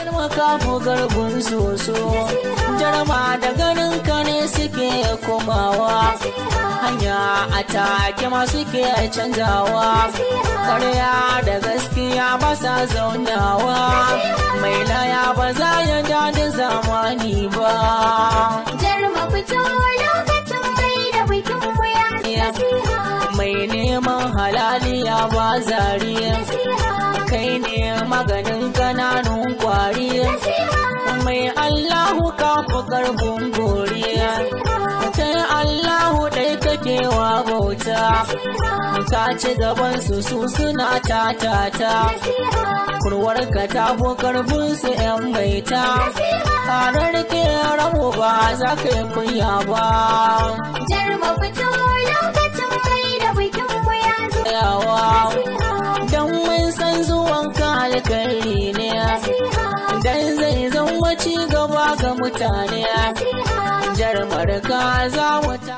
Jarma kafu garbun soso, jarma da ganin ka ne suke komawa. Hanya a take ma suke canzawa, karya da gaskiya ba sa zaunawa. Mai laya ba za ya da zamani ba. Jarma fito lokacin mai da bikin mu ya nasiha. Mai neman halaliya ba zariya, kai ne maganin kananun kwari. Mai Allahu kafu karbun goriya, kai Allahu ɗai kake wa bauta. Ka ci gaban su su suna tatata, kurwar ka ta fi karfin su yan maita. Karar ke rabu ba za ka yi kunya ba. Jarma fito lokacin mai da bikin mu ya zo. Yawa dan mun san zuwan ka alkhairi ne, dan zai zama ci gaba ga mutane. Jarmar ka za mu ta